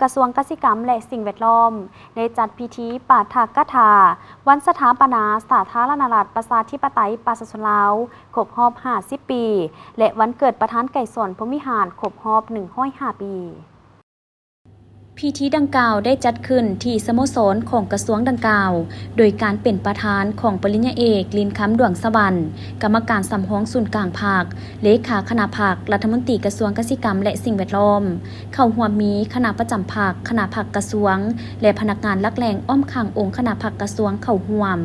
ກະຊວງກະສິກຳ ແລະ ສິ່ງແວດລ້ອມ ໄດ້ຈັດພິທີປາຖະກະຖາວັນສະຖາປະນາສາທາລະນະລັດ ປະຊາທິປະໄຕ ປະຊາຊົນລາວ ຄົບຮອບຫ້າສິບປີ ແລະ ວັນເກີດປະທານໄກສອນ ພົມວິຫານ ຄົບຮອບໜຶ່ງຮ້ອຍຫ້າປີ. ພິທີດັ່ງກ່າວໄດ້ຈັດຂຶ້ນທີ່ສະໂມສອນຂອງກະຊວງດັ່ງກ່າວ ໂດຍການເປັນປະທານຂອງປະລິນຍາເອກ ລິນຄຳ ດວງສະຫວັນ ກຳມະການສຳຮອງສູນກາງພັກ, ເລຂາຄະນະພັກ, ລັດຖະມົນຕີກະຊວງກະສິກຳ ແລະ ສິ່ງແວດລ້ອມ, ເຂົ້າຮ່ວມມີຄະນະປະຈຳພັກ, ຄະນະພັກກະຊວງ ແລະ ພະນັກງານຫຼັກແຫຼ່ງອ້ອມຂ້າງອົງຄະນະພັກກະຊວງເຂົ້າຮ່ວມ.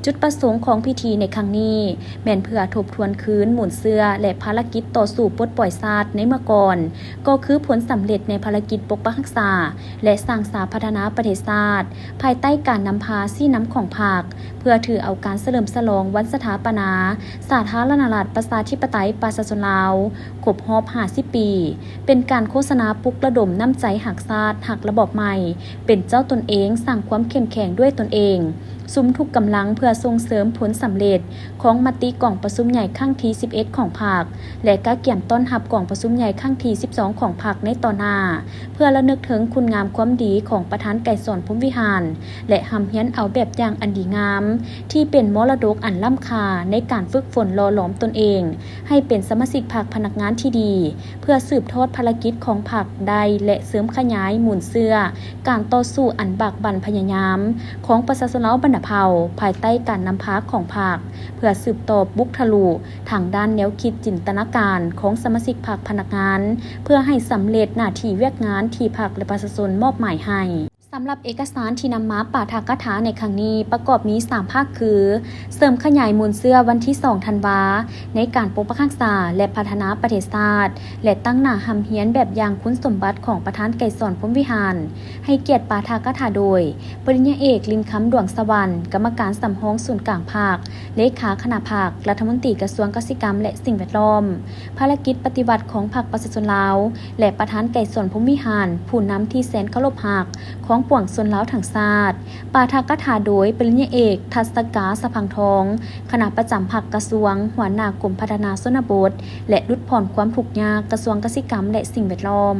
ຈຸດປະສົງຂອງພິທີໃນຄັ້ງນີ້ ແມ່ນເພື່ອທົບທວນຄືນມູນເຊື້ອ ແລະ ພາລະກິດຕໍ່ສູ້ປົດປ່ອຍຊາດໃນເມື່ອກ່ອນ, ກໍຄືຜົນສຳເລັດໃນພາລະກິດປົກປັກຮັກສາ ແລະ ສ້າງສາພັດທະນາປະເທດຊາດ ພາຍໃຕ້ການນຳພາຊີ້ນຳຂອງພັກ, ເພື່ອຖືເອົາການສະເຫຼີມສະຫຼອງວັນສະຖາປະນາສາທາລະນະລັດ ປະຊາທິປະໄຕ ປະຊາຊົນລາວ ຄົບຮອບຫ້າສິບປີ ເປັນການໂຄສະນາປຸກລະດົມນ້ຳໃຈຮັກຊາດ, ຮັກລະບອບໃໝ່, ເປັນເຈົ້າຕົນເອງ, ສ້າງຄວາມເຂັ້ມແຂງດ້ວຍຕົນເອງ, ສຸມທຸກກຳລັງເພື່ອສົ່ງເສີມຜົນສຳເລັດຂອງມະຕິກອງປະຊຸມໃຫຍ່ຄັ້ງທີສິບເອັດຂອງພັກ ແລະ ກະກຽມຕ້ອນຮັບກອງປະຊຸມໃຫຍ່ຄັ້ງທີສິບສອງຂອງພັກໃນຕໍ່ໜ້າ, ເພື່ອລະນຶກເຖິງຄຸນງາມຄວາມດີຂອງປະທານໄກສອນ ພົມວິຫານ ແລະ ຮ່ຳຮຽນເອົາແບບຢ່າງອັນດີງາມ ທີ່ເປັນມໍລະດົກອັນລ້ຳຄ່າໃນການຝຶກຝົນຫຼໍ່ຫຼອມຕົນເອງ ໃຫ້ເປັນສະມາຊິກພັກພະນັກງານທີ່ດີ ເພື່ອສືບທອດພາລະກິດຂອງພັກໄດ້ ແລະ ເສີມຂະຫຍາຍມູນເຊື້ອການຕໍ່ສູ້ອັນບາກບັ່ນພະຍາຍາມຂອງປະຊາຊົນລາວບັນດາເຜົ່າ ພາຍໃຕ້ການນຳພາຂອງພັກ ເພື່ອສືບຕໍ່ປຸກທະລຸທາງດ້ານແນວຄິດຈິນຕະນາການຂອງສະມາຊິກພັກພະນັກງານ ເພື່ອໃຫ້ສຳເລັດໜ້າທີ່ວຽກງານທີ່ພັກ ແລະ ປະຊາຊົນມອບໝາຍໃຫ້. ສຳລັບເອກະສານທີ່ນຳມາປາຖະກະຖາໃນຄັ້ງນີ້ ປະກອບມີສາມພາກຄື ເສີມຂະຫຍາຍມູນເຊື້ອວັນທີສອງທັນວາ ໃນການປົກປັກຮັກສາ ແລະ ພັດທະນາປະເທດຊາດ ແລະ ຕັ້ງໜ້າຮ່ຳຮຽນແບບຢ່າງຄຸນສົມບັດຂອງປະທານໄກສອນ ພົມວິຫານ, ໃຫ້ກຽດປາຖະກະຖາໂດຍ ປະລິນຍາເອກ ລິນຄຳ ດວງສະຫວັນ ກຳມະການສຳຮອງສູນກາງພັກ, ເລຂາຄະນະພັກ, ລັດຖະມົນຕີກະຊວງກະສິກຳ ແລະ ສິ່ງແວດລ້ອມ, ພາລະກິດປະຕິວັດຂອງພັກປະຊາຊົນລາວ ແລະ ປະທານໄກສອນ ພົມວິຫານ ຜູ້ນຳທີ່ແສນເຄົາລົບຮັກຂອງປວງຊົນລາວທັງຊາດ. ປາຖະກະຖາໂດຍ ປະລິນຍາເອກ ທັດສະກາ ສະພັງທອງ ຄະນະປະຈຳພັກກະຊວງ, ຫົວໜ້າກົມພັດທະນາຊົນນະບົດ ແລະ ຫຼຸດຜ່ອນຄວາມທຸກຍາກ ກະຊວງກະສິກຳ ແລະ ສິ່ງແວດລ້ອມ.